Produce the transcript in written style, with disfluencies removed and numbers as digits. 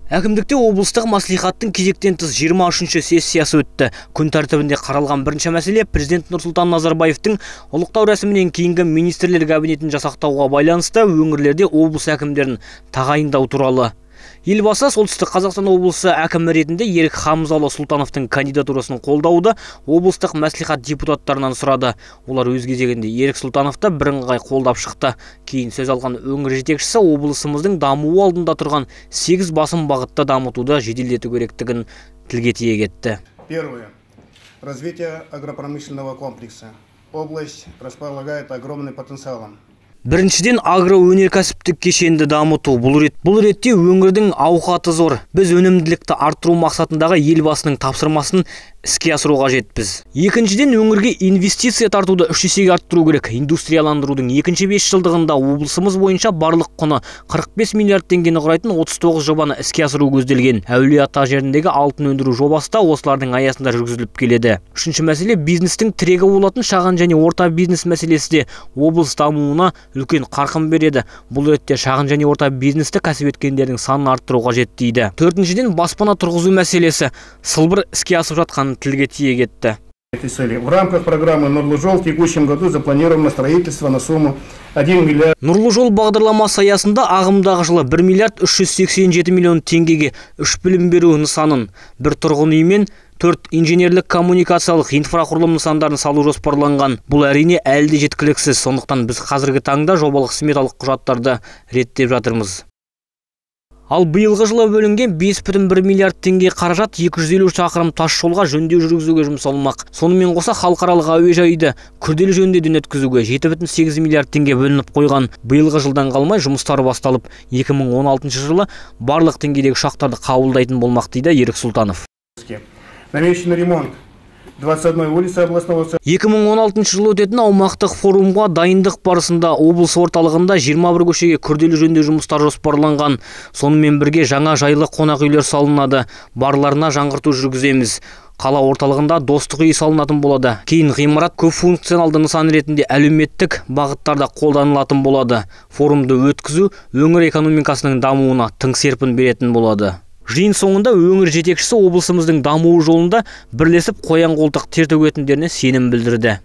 Әкімдікте облыстық мәслихаттың кезектен тыс 23-ші сессиясы өтті. Күн тәртібінде қаралған бірінші мәселе президент Нұрсұлтан Назарбаевтың ұлықтау рәсімінен кейінгі министрлер кабинетін жасақтауға байланысты өңірлерде облыс әкімдерін тағайындау туралы. Елбасы Солтүстік Қазақстан облысы әкімі ретінде Ерік Хамзалы Сұлтановтың кандидатурасын қолдауды облыстық мәслихат депутаттарынан сұрады. Олар өз кезегінде Ерік Сұлтановты бірыңғай қолдап шықты. Кейін сөз алған өңір жетекшісі облысымыздың дамуы алдында тұрған 8 басым бағытта дамытуды жеделдету керектігін тілге тиек етті. Первое. Развитие агропромышленного комплекса. Область располагает огромным потенциалом. Біріншіден, агроөнеркәсіптік кешенді дамыту. Бұл ретте өңірдің ауқаты зор. Біз өнімділікті арттыру мақсатындағы елбасының тапсырмасын іске асыру қажетпіз. Екіншіден, өңірге инвестиция тартуды 3 есеге арттыру керек. Индустрияландырудың екінші 5 жылдығында облысымыз бойынша барлық құны 45 миллиард теңгені құрайтын 39 жобаны іске асыру көзделген. Әулие-Ата жеріндегі алтын өндіру жобасы да осылардың аясында жүргізіліп келеді. Үшінші мәселе, бизнестің тірегі болатын шағын және орта бизнес мәселесі де облыс дамуына үлкен қарқын береді. Бұл ретте шағын және орта бизнесті кәсіп еткендердің санын арттыру қажет дейді. Төртіншіден, баспана тұрғызу мәселесі сылбыр іске асып жатқанын тілге тиек етті. Этой цели. В рамках программы «Нұрлы жол» в текущем году запланировано строительство на сумму 1 миллиард. Нұрлы жол бағдарламасы аясында ағымдағы жылы 1 миллиард 387 миллион теңгеге 3 білім беру нысанын, 1 тұрғын үй мен 4 инженерлік коммуникациялық инфрақұрылым нысандарын салу жоспарланған. Бұл әрине әлі де жеткіліксіз, сондықтан біз қазіргі таңда жобалық сметалық құжаттарды реттеп жатырмыз. Ал биылғы жылы бөлінген 5,1 миллиард теңге қаражат 250 шақырым тас жолға жөндеу жүргізуге жұмсалмақ. Сонымен қоса халықаралық әуежайды күрделі жөндеуден өткізуге 7,8 миллиард теңге бөлініп қойған. Биылғы жылдан қалмай жұмыстар басталып, 2016 жылы барлық деңгейдегі ұшақтарды қабылдайтын болмақ, дейді Ерік Сұлтанов. Намечен ремонт 21 улицы областного центра. 2016 жылы өтетін аумақтық форумға дайындық барысында облыс орталығында 21 көшеге күрделі жөндеу жұмыстары жоспарланған. Сонымен бірге жаңа жайлы қонақ үйлер салынады. Барларына жаңғырту жүргіземіз. Қала орталығында достық үй салынатын болады. Кейін ғимарат көп функционалды нысан ретінде әлеуметтік бағыттарда қолданылатын болады. Форумды өткізу өңір экономикасының дамуына тың серпін беретін болады. Жиын соңында өңір жетекшісі облысымыздың дамуы жолында бірлесіп қоян қолтық тер төгетіндеріне сенім білдірді.